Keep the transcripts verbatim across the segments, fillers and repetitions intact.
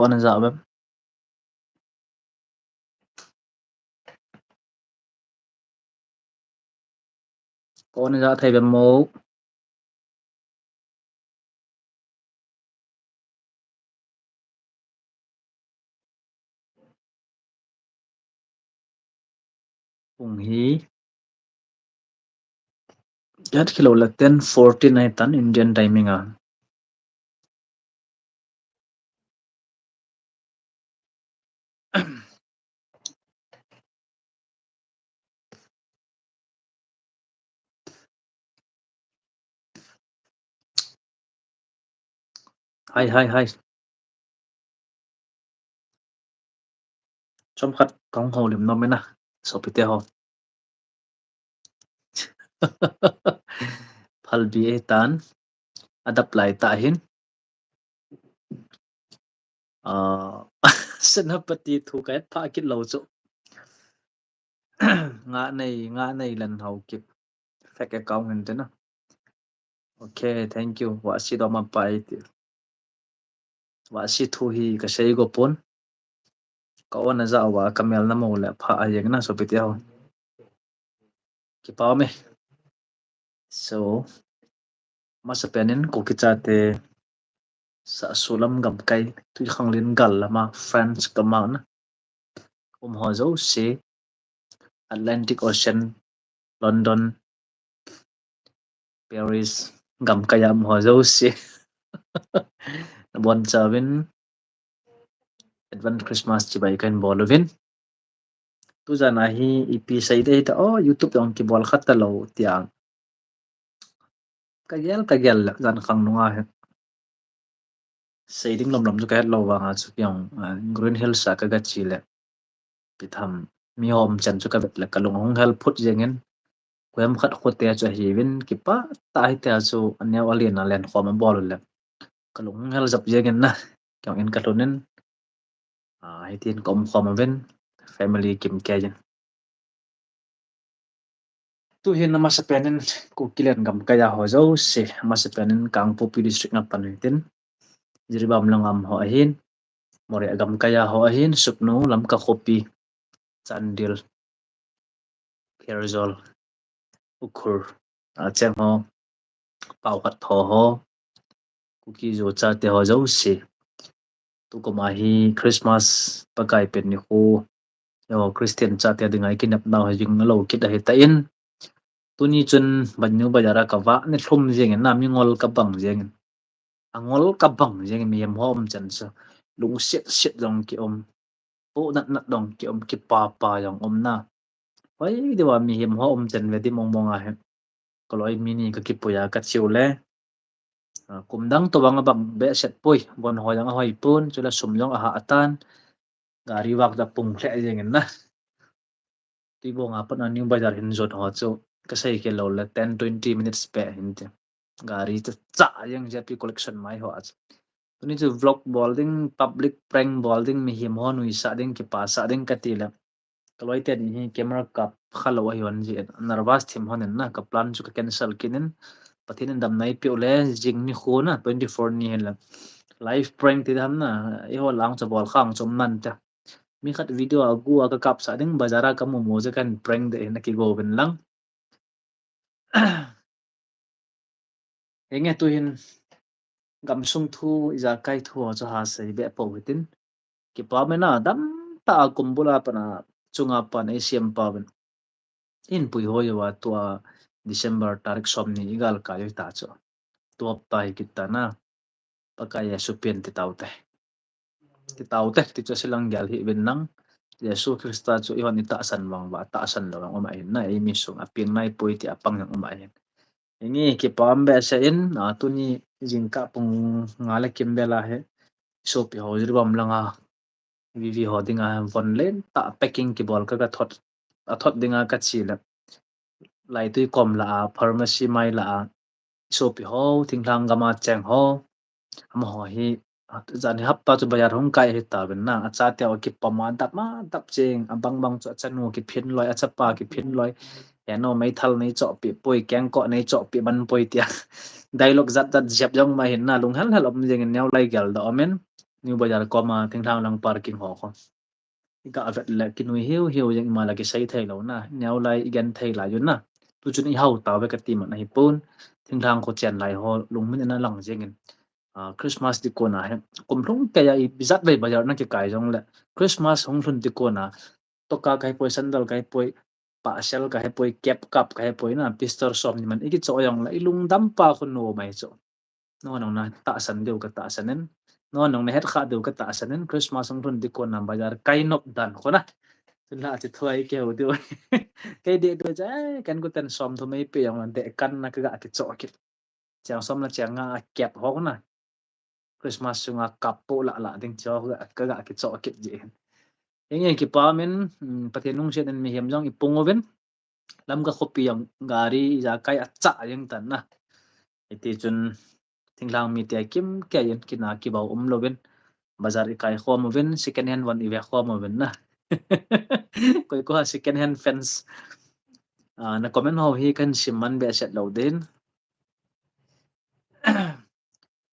Kona ja bem. Kona ja thei bem mo. Pung hi. Kat kilo la ten forty nine tan Indian timing a. Hai, hai, hai. Chomkhat kahung houlim nom e na, sopite ho. Phalbi e tan, adap lai ta hin. Ah, Senapati thu ka et pha kit lou chu. Nga nei, nga nei lan hau kip. Fake account hin te na. Okay, thank you. Wa si do ma pai ti. Wa si thu hi ka sei go pon. Ka ona ja wa ka mel na mo le pha a yeng na sopite ho. Kipa me. So, masa penin Kuki chate sa sulam gamkai, Tuikhanglin gal lama, France gama na um ho jouse, Atlantic Ocean, London, Paris, gamkai a um ho jouse. Nabon chauvin, Advance Christmas chibai kahin bol uvin. Tujan a hi ipi sei ding hita, o, YouTube jong kibol kha talou tia. Ka gel, ka gel le, jan khang nunga hi. Sei ding lom lom chu ka het lou vanga chu kei jong, ah, Green Hills a ka ga che le. Ipi tham, mi hom chen chu ka vet le, ka lung hung hel phut jeng in. Koiham khat khote chu ahiuvin, kipa tah hitia chu, aneo alen a len khom a bol u le. Ka lung hung hel jap jeng in na, kei jong in ka lhun in. Ah, hitin ka um khom uvin, family kimkei in. Tuhin amasa penin Kukiland gamkai a ho jouse, amasa penin Kangpokpi district a pan hitin, Jiribam lang a um ho ahin, Moreh gamkai a ho ahin, Sugnu, Lamka khopi, Chandel, Pherzawl, Ukhrul, acheng ho, Paokhat tho ho, Kuki-Zo chate ho jouse. Tukum a hi Christmas Pakai pen nikho, eiho Christian chate dinga ikinepnau hi jing lou kit ahitan. Tuni chun New Bazar a ka vah ni lhum jeng in na, mi ngol ka bang jeng in. Angol ka bang jeng in, mihem ho um chen chu. Lungset set jong ki um. Poh nat nat jong ki um, kipa pa jong um na. Hoi deuva mihem ho um chen ve di mong mong a hi. Ka loi mi ni ka kipui a ka che u le. Ah, kum dang tobang abang behseh poi, von ho jong ahoi pon, chule sum jong ahah tan. Gari vak da pung lheh jeng in na. Tuibong a pat a New Bazar hin jot ho chu, ka sei kei lou le, ten twenty minutes beh hin ti. Gari chu cha jeng, J P collection mai ho a chu. Tuni chu vlog bol ding, public prank bol ding, mihem ho nuisat ding, kipasat ding ka ti le. Ka loi teni hi camera kap kha lou ahi hon jeh in, nervous thim hon in na, ka plan chu ka cancel kit in, Pathen in damna eipeh u le, jing nikho na, twenty four ni hin le. Live prank ti dam na, eiho lang chu bol khang chu um nante. Mi khat video a gu a ka kapsah ding, bazar a ka mu mu chu kahin prank ding ahin, aki go uvin lang. Henge tuhin gamsung thu, ijakai thu ho chu ha sei beh pou hitin. Kipa me na, dam tah a kum bul a pat a chunga pan eisem pa uvin. Inpui ho jouva tua December tarik som ni igal kai u hita chu. Tua pa hi kit ta na. Pakai Jesu pen ti tau te. Ti tau te, ti chu silang gel hih uvin lang. Jesu Christa chu eihon itahsan vang uva, tahsan lou vang um ahin na, eimi sung a pen nai poi ti a pang jong um ahin. Henge kipa um behseh in, a, tuni jingkah pung nga le kim vel a hi, sopi ho Jiribam lang a, V V ho dinga von len tah packing kibol ka, ka thot, a thot dinga ka che le. Laitui kom lah a, pharmacy mai lah a, sopi ho, thinglhang gam a cheng ho, amaho hi, jan hi hapta chu bazar hung kai ahi tauvin na, achate ho kipom a, adap a, adap jeng, abang bang chu achanu kiphin loi, achapa kiphin loi, heno meithal nei chohpeh poi, kengkoh nei chohpeh man poi tia. Dialogue jat jat jep jong um ahin na, lunghel hel um jeng in neo lai gel doh um in. New Bazar koma thinglhang lang parking ho kho. Iga vet le kinui hiu hiu jeng, ima la kisei thei lou na. Neo lai igen thei lai jun na. Tu chun ihao tauve kati man ahipon. Thinglhang kho chen lai ho lungmin ana lang jengin. Ah, Christmas ding kona hi. Kum lhung keiya ibijat vei bazar na kikai jongle, Christmas hung lhun ding kona, toka kahepoi, sandal kahepoi, pahsel kahepoi, cap kap kahepoi na, piece som ni man ikichoh jongle, ilungdam pa khu nom mai chu. Nang nang natahsan diu katahsan in. Nang nang nahet kha diu katahsan in. Christmas hung lhun ding kona bazar kai nop dan khu na. Tun la chi thuai keu diu. Kei deh diu chu, eh, ken kuten som thum eipe jongle deh kan na kaga kichoh kit. Cheng som le cheng nga a cap ho na. Christmas sunga kap po lah lah ding chu kaga kichoh kit ji. Henge kipa min, um, Pathen lungset in mihem jong ipung uvin. Lamka khopi jong gari ijakai acha jeng tan na. Hiti chun thinglhang mite kimkei in kina kibau umlouvin. Bazar ikai khom uvin, second hand von ive khom uvin na. Koi ko ha second hand fans. Ah, na comment ho hi kahin sim man behseh lou ding.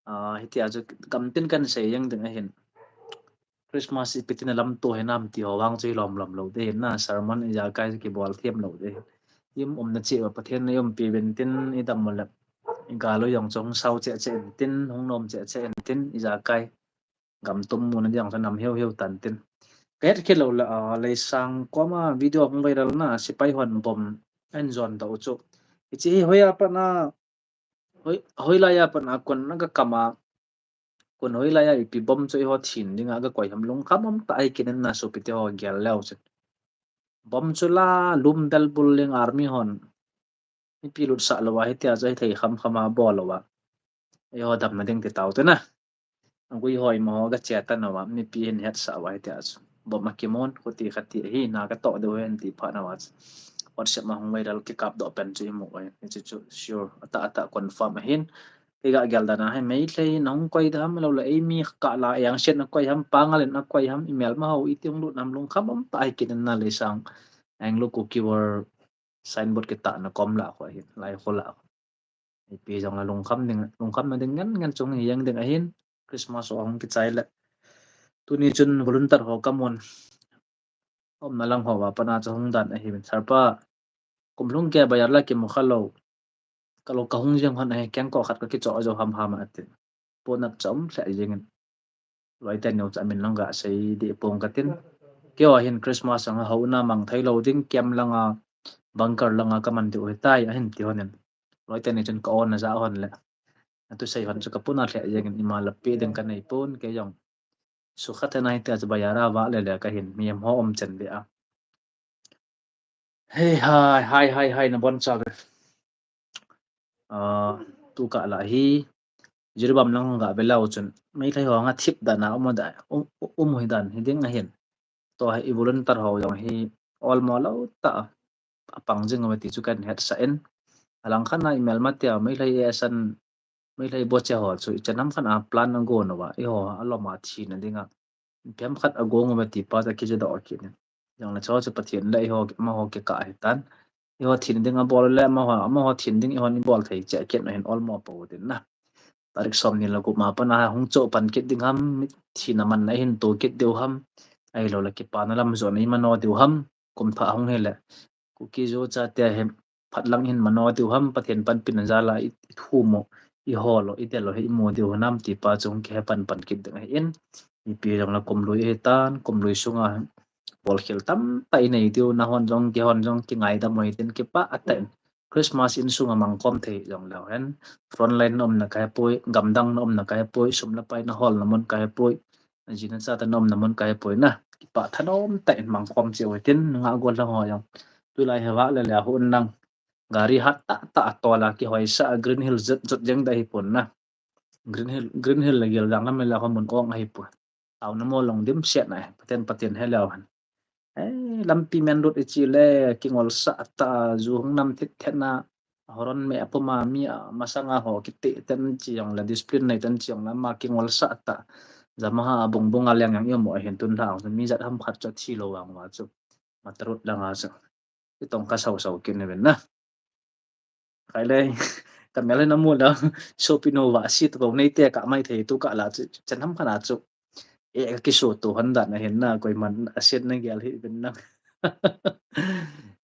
Ah, hitia chu gamtin kahin sei jeng ding ahin. Christmas ipi tin alamto hinam ti ho vang chu hilom lom lou ding ahin na, sermon ijakai kibol them lou ding ahin. Ium umna cheh uva Pathen in eiumpi uvin tin, idam u le igal u jong chu hung sao cheh cheh in tin, hung nom cheh cheh in tin, ijakai gam tum muna ding chu nam hiu hiu tan tin. Kahet kit lou le, ah, Leisang koma video hung viral na, sepai hon bomb ahin jon doh u chu. Hiche hi hoiya pat na, hoi, hoilaiya pat na kon na kakam a, kon hoilaiya ipi bomb chu eiho thin dinga kakoi ham, lungkham um tah ahi kit in na sopite ho gel leu chun. Bomb chu la lum bel bul ling army hon mipi lutsah louva hitia chu hithei kham kham a bol louva eiho damna ding ti tau te na. Agui ho ima ho gache tan uva, mipi hin hetsah uva hitia chu. Bomb akimun, khuti khati ahi, na katoh diu ahi ti phat nauva chu. WhatsApp ma hung viral kikap doh pen chu imu uva, hichu chu sure, atah atah confirm ahin. Kei ga gel dan a hi Meitei in ahung koi ding ham, lou le eimi kah la eng set in akoi ham, Pangal in akoi ham, imelma ho iti hung lut nam lungkham um tah ahi kit in na Leisang. Anglo Kuki War signboard kitahna kom lah khu ahin, lai khu lah khu. Ipi jong la lungkham ding, lungkham na ding ngen ngen chung hi jeng ding ahin, Christmas ho ahung kichai le. Tuni chun volunteer ho kamun. Umna lang ho va pat na chu hung dan ahi min. Sir pa, kum lhung keiya bazar la kimu kha lou. Ka lou kahung jeng hon ahi, kengkoh khat kakichoh jou ham ham atin. Ponat chom lheh jeng in. Loi teni u chu amin lang gasei deh pong katin. Keiho hin Christmas anga houna mang thei lou ding, camp langa, bunker langa kaman diu ahitai, ahin ti hon in. Loi teni chun ka on a ja hon le. Atu sei hon chu kapona lheh jeng in, ima lapi ding kanei pon, kei jong. Sukha thena hitia chu bazar a vah le le kahin, mihem ho um chen deh a. Hei, hai, hai, hai, hai, nabonchauvin. Ah, tu kah la hi, Jiribam lang ga ve leu chun, Meitei ho nga thip dan a um dan, um, um hi dan hi ding ahin. Tua hi i volunteer ho jong hi, olmo lou tah a, apang jing uve ti chu kahin hetsah in. Alang khat na imelma tia, Meitei e san, Meitei boche ho chu, ichan ham khat a plan agon uva, eiho, alom a thina dinga. Phem khat agong uve ti pa chu akijudoh kit in. Jongle chu chu Pathen le eiho, amaho kikah ahitan. Eiho thin ding abol le amaho, amaho thin ding eihon ibol thei cheh kit u ahin olmo pou tin na. Tarik som ni le gup ma pat na hung choh pan kit ding ham, thina man na hin to kit diu ham. Ahilou le kipana lam jona imano diu ham. Kum thah hung hile. Kuki Zo chate hi phat lang hin mano diu ham, Pathen panpina jal a i, ithum u, ihol u, idel u hi imu diu hinam ti pa chu hung kihe pan pan kit ding ahin. Ipi jong le kum lui ahitan, kum lui sunga bol khel tamtah inei diu, nahon jong, keihon jong, kingaidam u hitin kipah tah in. Christmas insunga mangkhom thei jong leu hen. Frontline na umna kahepoi, gamdang na umna kahepoi, sum le pai na holna mun kahepoi. Jina chate na umna mun kahepoi na. Kipah thanom tah in mangkhom cheh u hitin, nungah gollhang ho jong. Tulai hi vah le le a hung lang. Gari hat tah tah a tol a kihoisah a Green Hill jot jot jeng ding ahipon na. Green Hill, Green Hill le Geldang lam le la ho mun ong ahipoi. Taona mo long dimset na, Pathen, Pathen heleu hen. Eh, lampi main road ichi le, kingolsah tah, ju hung nam thet thet na, horon me apuma mi a, masanga ho kiti ten chi jong le, discipline nei ten chi jong le, ama kingolsah tah. Yamaha bung bung a leng jong i um u ahin tun thang, mi jat ham khat chu thi lou vang uva chu. Mata road langa chu. Itong ka sau sau kit ni ven na. Khai le, ka mel na mu la, sopi no va si to nei te ka mai thei tu kah la chu, chan ham khat a chu. Eh, ka kiso to han dan ahin na, koiman asin na gel hi bin na.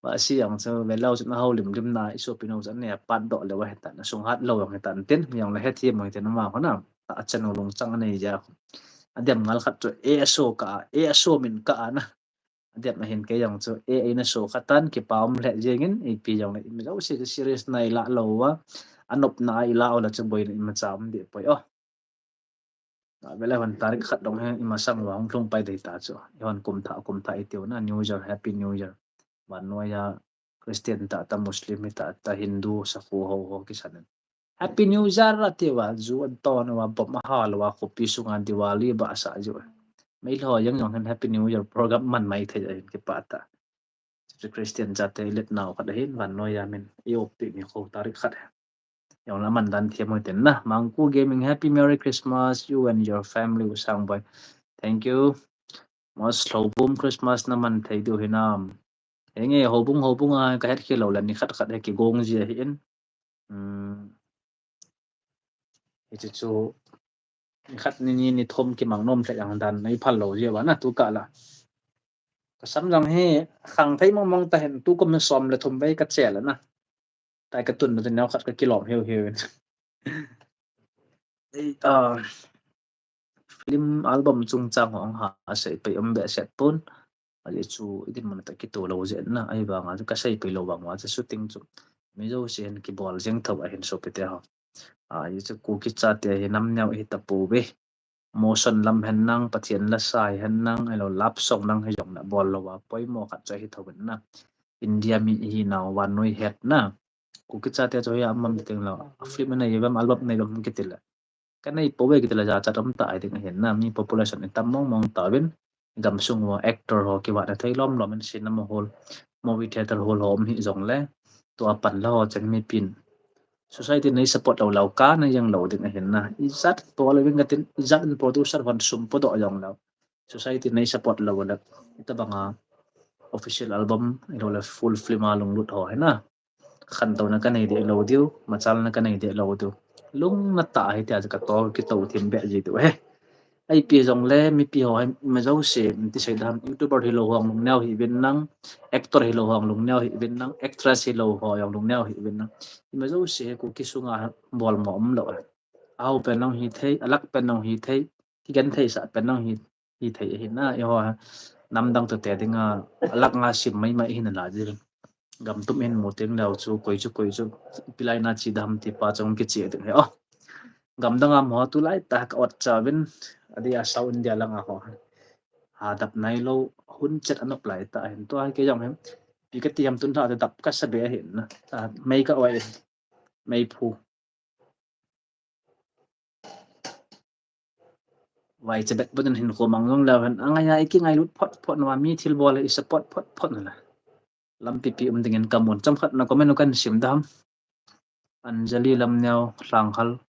Ba si yang chu ve lau chu na hau lim lim na, i sopi nu chu ne pat do le wa hen tan, sung hat lo yang tan tin, yang le het hi mo tin ma ko na. A chanu lung chang nei ja. A dem ngal khat chu e so ka, e so min ka na. A dem ahin ke yang chu e e na so khatan ki pa um le jengin, i pi yang le i mi lo si serious na i la lo wa. A nop na i la o la chu boi na i ma cha um de poi o. A vele hon tarik khat dong he i masang wa hung lhung pai dei ta chu. I hon kum tha, kum tha i tiu na, New Year, Happy New Year. Vannoi a Christian ta ta, Muslim ta ta, Hindu, sakhu ho ho kisan. Happy New Year a ti wa, ju an ton wa, bom a hal wa, khopi sunga Diwali ba sa ju. Mei lo yang jong hen Happy New Year program man mai thei a hin ki pa ta. Chu Christian chate i let nau khat ahin, vannoi a min i op pi mi kho tarik khat. Jong la man dan thiam hoi ten na. Mangku Gaming, Happy Merry Christmas, you and your family, U Sang Boy. Thank you. Mas Lhoubung Christmas na man thei diu hinam. Enge Lhoubung, Lhoubung a ka het khel lo le ni khat khat he ki gong ji ahi in. Hmm. Hichu chu ni khat ni ni ni thom ki mang nom thei ang dan nei phal lo ji ba na tu ka la. Ka sam jang hi khang thei mong mong ta hen tu ko min som le thum vei ka chel na. Tai ka tun na neo khat ka kilom hiu hiu. Ei, ah, film album chungchang ho ang ha sei pai um be set pon. Ali chu i din man ta ki to lo je na, ai vang a ka sei pai lo vang wa shooting chu. Mi jo si hen ki bol jeng tho a hin so pe te ho. A, i chu Kuki chate hi nam neo hi ta po ve. Motion lam hen nang, Pathian la sa hi hen nang, ai lo love song nang hi jong na bol lo wa. Poimo khat chu hi tho na. India mi hi nau vannoi het na. Kuki chate chu hi a mam ting lo. A film nei vem, album nei vem ki ti le. Ka nei po ve ki ti le ja chat um ta ai ding ahin na. Mi population i tam mong mong ta vin. Gam sung wa actor ho ki wa na thei lom lom in cinema hall, movie theater hall ho um hi jong le. Tu a pan la ho chang mi pin. Society nei support lo lo ka na yang lo ding ahin na. I jat po lo vin ka tin, i jat in producer hon sum po do jong lo. Society nei support lo le. I ta banga official album, i lo le full film a lunglut ho hi na. Khantouna ka nei de lo diu, machalna ka nei de lo diu. Lungna ta hi tia ka to, ki to thim be ji diu he. Ai pi jong le, mi pi ho hai, ma jo si, ti sei dam, YouTuber hi lo hong lung neo hi vin nang, actor hi lo hong lung neo hi vin nang, actress hi lo ho jong lung neo hi vin nang. I ma jo si he Kuki sunga bol mo um lo he. Au pen nang hi thei, alak pen nang hi thei, ki gen thei sa pen nang hi hi thei ahi na, i ho ha. Nam dang to te ding a, alak nga sim mai mai hi na la ji. Gam tum in mu ting leo chu, koi chu, koi chu, pilai na chi dam ti pa chong ki chi ding he. Oh. Gam dang a mo tu lai ta ka ot cha vin, adi a South India lang a ho. Ha dap nai lo, hun chet anop lai ta hin to ha ke jong hem. Pi ka ti ham tun tha dap ka sa be hin na. Mei ka oi, mei phu. Vai che bet button hin ko mang long la hen. Anga ya iki ngai lut phot phot na mi thil bol i support phot phot na la. Lam pi pi um ding in ka mun cham khat na comment u kan sim dam. Anjali Lamneo Lhanghal.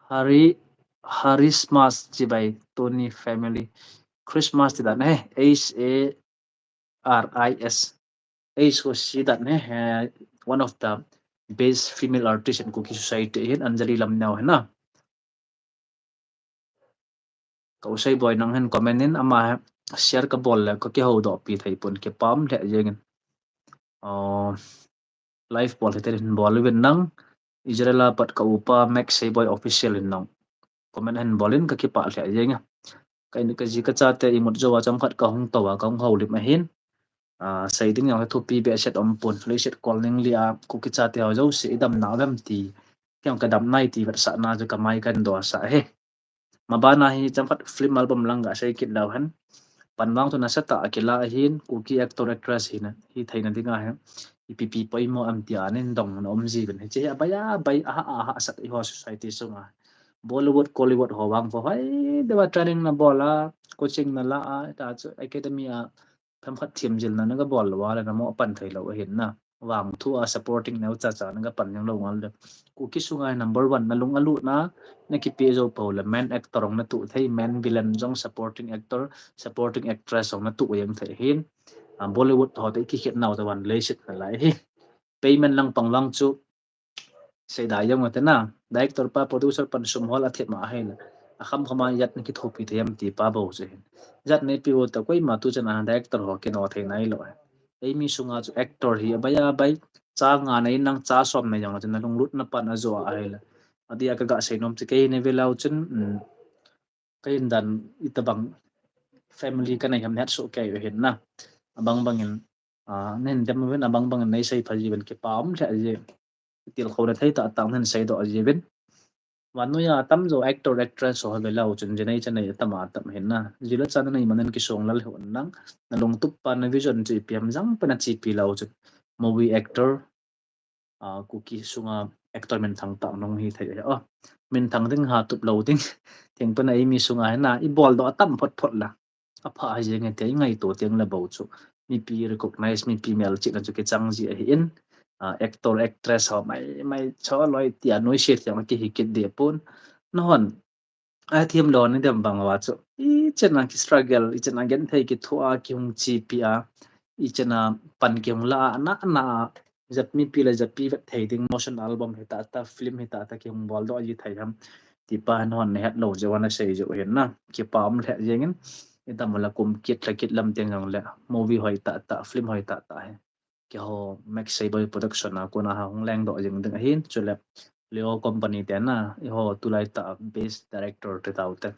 Hari, Harismas chibai Tony family. Christmas ti dan he. H A R I S. H O C dan he. One of the best female artist in Kuki society hin Anjali Lamneo he na. Ka u Sei Boy nang hin comment in ama he share ka bol le ka ki ho do pi thei pun ki pam le jeng in. Oh, live bol thei te hin bol vin nang Israel a pat ka upa Max Sei Boy official in nang comment hin bol in ka ki pa le jeng in. Ka in ka ji ka cha te i mut jo wa cham khat ka hung to wa ka hung ho lim ahin. Ah, sei ding jong le thupi be set om pun, le set kol ning li a, Kuki chate ho jo si i dam na vem ti. Kiang ka dam nai ti vet sa na jo ka mai kan do sa he. Ma ba na hi cham khat film album lang ga sei kit lau hen. Pan vang tu na sa ta a ki la hin, Kuki actor actress hi na, hi thei na ding a he. I pi pi poimo am ti a nin dong na um ji ben he. Che a bai a bai a ha a ha sa i ho society sunga. Bollywood, Kollywood ho vang ko hai, de wa training na bol a, coaching na la a, ta chu academy a, Phem khat thiam jil na, na ka bol lo a le na mo pan thei lo ahin na. Vang thu a supporting neo cha cha na ka pan jeng lo ngal le. Kuki sunga number one na lung alu na, na ki pe jo po le main actor ong na tu thei, main villain jong supporting actor, supporting actress ong na tu jeng thei hin. Ah, Bollywood ho te ki khet nau ta van le sit na lai hi. Payment lang pang vang chu Sei da jong te na, director pa, producer pan sum hol a thep ma hai na. Akham kham a ijat na kithopi thei em ti pa bou chu hin. Ijat na ipi u ta koima tu chan a director ho kino thei nai lou. Eimi sunga chu actor hi abai abai. Cha nga nei nang cha som nei jong chu na lunglut na pan a jo a ahile. Adia ka ga sei nom chu kei nei ve lou chun, um, kei in dan itabang family ka nei ham het so kei u hin na. Abang bang in, a, nen dem ven abang bang in nei sei pha ji ven kipa um lheh ji. Til khou na thei ta tang nen sei doh ji ven. Vannoi a tam jo actor actress ho ve lou chun jinei chanei tam a tam hin na. Jila chan nei manen kisong lal hon nang. Na lungtup pa na vision chu ipi ham jang pa na chi pi lou chun. Movie actor, a, Kuki sunga actor minthang ta nung hi thei a. Minthang ding ha tup lou ding. Theng pa na eimi sunga hin na. I bol doh a tam phot phot la. Apha hi jeng e ti ngaito teng le bou chu. Mipi recognize, mipi melchihna chu kichang ji ahi in. A, actor, actress ho mai, mai cho loi ti a noi se ti a kihi kit de pon. Nahon. A thiam lou ni dem bang va chu. I chan a ki struggle, i chan a gen thei kithoa, kihung chi pi a. I chan a pan kihung la a, na, na a. Jat mipi le jat pi vet thei ding motion album hi ta ta, film hi ta ta kihung bol doh ji thei ham. Ti pa nahon na het lou jeh a na sei jeh u hin na. Kipa um lheh jeng in. I dam la kum kit la kit lam teng jong le. Movie hoi ta ta, film hoi ta ta hi. Keiho Max Seiboi Production a kona ha hung leng doh jing ding ahin, chule Leo Company te na, eiho tulai ta best director te tau te.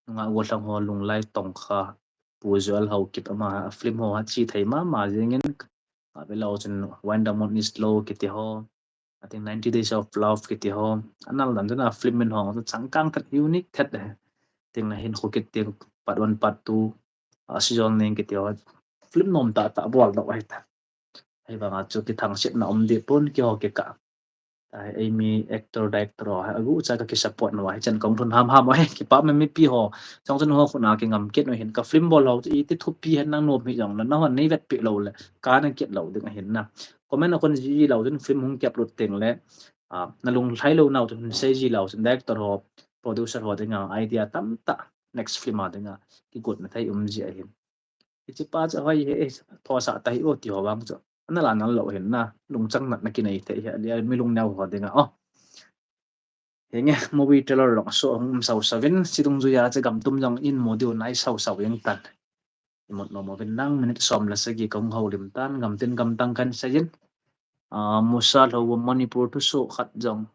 Nga go thang ho Lunglai Tongkha, Pu Joel Haokip ama film ho ha chi thei mama jing in, a ve lou chun When the Moon is Low kiti ho, I think ninety Days of Love kiti ho, anal dan chun a film min ho chu changkang that unique that de. Ting na hin khu kit ting part one, part two, a season ning kiti ho. Film nom ta ta bol doh ahi ta. Hei banga chu kithang set na um di pon keiho kika. Ta eimi actor director ho, agu cha ka ki support na wa, hichan kong thun ham ham ahi, kipa me mipi ho. Chang chun ho khuna kingam kit u hin ka film bol ho, i ti thupi hen nang nom hi jong la, nahon nei vet pi lou le, ka na kit lou ding ahin na. Comment a kon ji lou chun film hung kiap lut teng le, a, na lunglhai lou nau chun sei ji lou chun director ho, producer ho dinga idea tam ta next film a dinga kigot na thei um ji ahin. Hiche pa chu hoi he, thosa ta hi o ti ho vang chu. Ana la nal lou hin na, lungchang natna kinei thei hi, alia mi lungneo ho dinga. O. Henge, movie trailer long so hung um sau savin, sidung juia che gam tum jong in mu diu nai sau sau jeng tan. Imut nom uvin lang, minute som le sagi kong houlim tan, gam tin gam tang kan sei jin. A, Musa lou Manipur thu so khat jong.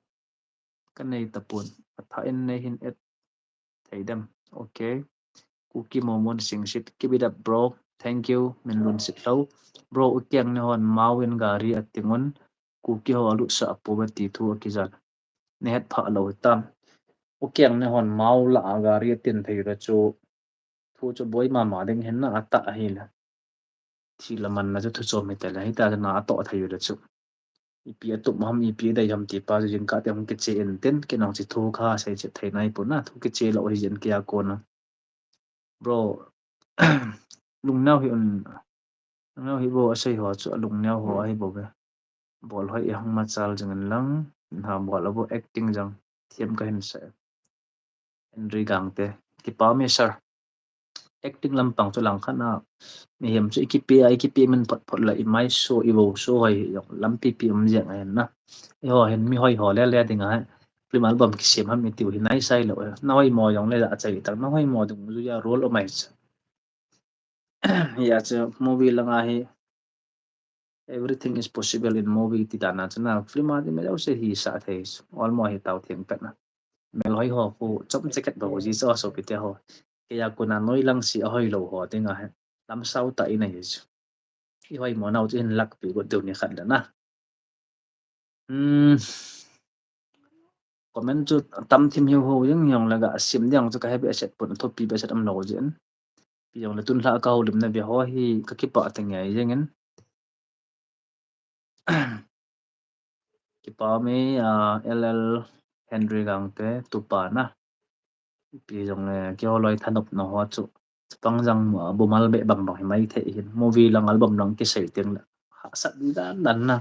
Ka nei tapon. Atha in nei hin et thei dem. Okay. Kuki Momon Singsit. Keep it up, bro. Thank you. Min lun sit lou. Bro, u keng ne hon mau in gari a tingun. Kuki ho alut sa apo ba ti thu akijal. Ne het pha lou tam. U keng ne hon mau la a gari a tin thei ra chu. Thu chu boi mama ding hin na ata ahi le. Thi la man na chu thu chom hi te le. Hita na ato thei le chu. Ipi atup ham, ipi dei ham ti pa chu jingkah te hung kiche in tin, kinong chi thu kha sei che thei nai pon na, thu kiche lou hi jeng kia kona. Bro, lungneo hi un, lungneo hi bou asei ho chu, alungneo ho ahi bou ve. Bol hoi e hung machal jing in lang, na bol a bou acting jang, thiam ka hin sei. Henry Gangte, kipa me sir. Acting lampang chu lang khat na, mihem chu ikipe a, ikipe min phot phot la, imai so, ivo so hoi hi jong, lampi pi um jeng ahin na. Eiho hin mi hoi ho le le ding a, film album kisem ham itiu hi nai sai lou. Na hoi mo jong le la achai tak, na hoi mo dung juia role um ai chu. Ya chu movie langa hi, everything is possible in movie ti dan a chu na, film a ti me jong se hi sa thei, almost hi tau theng pet na. Mel hoi ho khu, chom cheket ba ho ji cho so pi te ho. Kei a kona noi lang si a hoi lou ho, ti nga he. Lam sau ta in a hi chu. I hoi mo nau chu hin lak pi got deu ni khat le na. Hmm. Comment chu tam thim hiu ho jeng jong la ga sim ding chu ka he be set pon thopi be set am lou jin. Pi jong le tun lha ka houlim na ve ho hi ka kipa te ngai jeng in. Kipa me, a, L L Henry Gangte tupa na. Pi jong le keiho loi thanop na ho chu. Chapang jang, a, bumal be bang bang hi mai thei hin. Movie lang album lang kisei teng le. Hahsat dan dan na.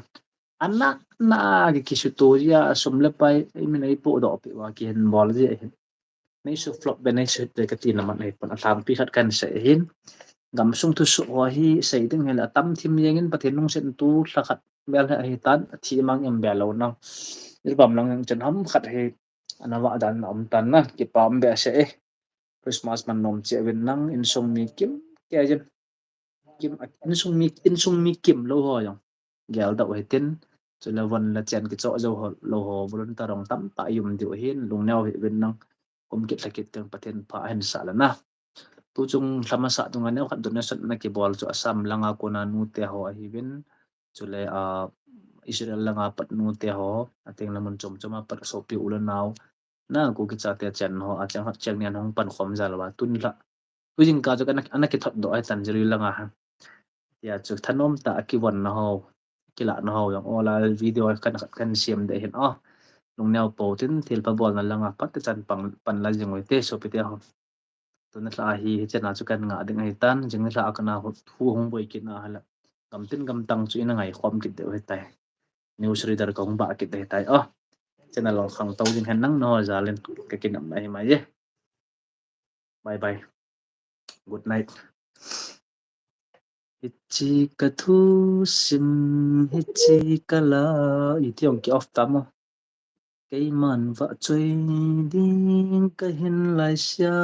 Ana na ki kisuto jia sum le pai, ei min ei po doh pi wa kihin bol ji hin. Nei su flop be, nei su hit be ka ti na man nei pon a thang pi khat kan sei hin. Gam sung thu su ho hi sei ding hel a tam thim jeng in Pathen lungset tu lha khat bel he hi tan a thi mang em bel lou nang. Album lang jeng chen ham khat hi Ana vah dan na um tan na, kipa um behseh e. Christmas man nom cheh uvin nang, insung mi kim kei jin. Kim, insung mi, insung mi kim lou ho jong geldoh hitin. Chule von le chen kichoh jou ho, lou ho, volunteer jong tamtah i um diu ahin, lungneo hih uvin nang. Kum kit lha kit teng Pathen pha ahin sah le na. Tuchung lha masa dunga neokhat donation ana kibol chu Assam langa kona nute ho ahiuvin. Chule, ah, Israel langa pat nute ho, ateng le mun chom choma pat sopi u le nao. Na Kuki chate chen ho, acheng hat cheng nian hung pankhom jal uva, tun lha. Tujing ka chu ana, ana kithot doh ahitan Jiribam langa ha. Tia chu thanom tah a kivon na ho, kilah na ho jong, ola video kan, kan siam deh hin o. Lungneo pou tin, thilpha bolna langa pat chan pan, pan la jing uvin te, sopite ho. Tuna lha hi, hichena chu kan ngah ding ahitan, jing lha kana hu, hu hung boi kit na hile. Gamtin gamtang chu ina ngaikhom kit diu ahitai. News reader kahung bah kit ahitai o. Channel jong khangtou jing hen nang nangho jal in, kakinepna ahi mai e. Bye bye. Good night. Hiche kathusim, hiche kala, iti jong ki off tam o. Keiman vahchoi ding kahin laisea.